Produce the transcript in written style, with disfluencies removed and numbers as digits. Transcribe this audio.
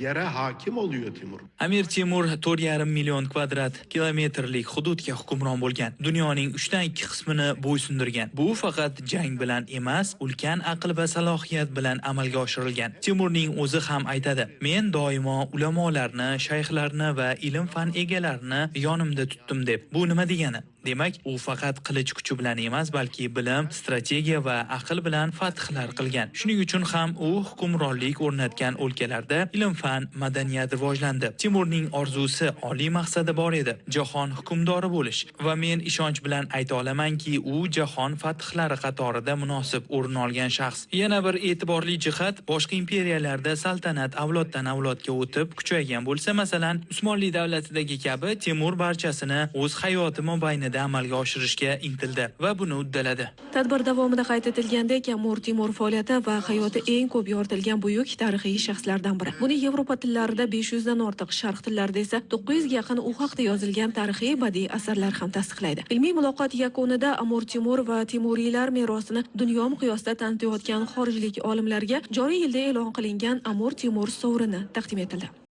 Yere hakim oluyor Timur. Amir Temur 4,5 million kvadrat kilometrlik hududga hukmron bo'lgan. Dunyoning 2/3 qismini bo'ysundirgan. Bu faqat jang bilan emas, ulkan aql va salohiyat bilan amalga oshirilgan. Temurning o'zi ham aytadi: "Men doimo ulamolarni, shayxlarni va ilm-fan egalarini yonimda tutdim" deb. Bu nima degani? Demak, u faqat qilich kuchi bilan emas, balki bilim, strategiya va aql bilan fathlar qilgan. Shuning uchun ham u hukmronlik o'rnatgan o'lkalarda ilm-fan, madaniyat rivojlandi. Timurning orzusi, oliy maqsadi bor edi: jahon hukmdori bo'lish. Va men ishonch bilan ayta olamanki, u jahon fathlari qatorida munosib o'rin olgan shaxs. Yana bir e'tiborli jihat, boshqa imperiyalarda saltanat avloddan avlodga o'tib kuchaygan bo'lsa, masalan, Usmonli davlatidagi kabi Timur barchasini o'z hayoti mobaynida amalga oshirishga intildi va buni uddaladi. Tadbir davomida qayd etilgandek, Amir Temur faoliyati va hayoti eng ko'p yoritilgan buyuk tarixiy shaxslardan biri. Buni Yevropa tillarida 500 dan ortiq, sharq tillarida esa 900 ga yaqin u haqda yozilgan tarixiy badiiy asarlar ham tasdiqlaydi. Ilmiy muloqot yakunida Amir Temur va Temuriylar merosini dunyo miqyosida tanitayotgan xorijlik olimlarga joriy yilda e'lon qilingan Amir Temur sovrini taqdim etildi.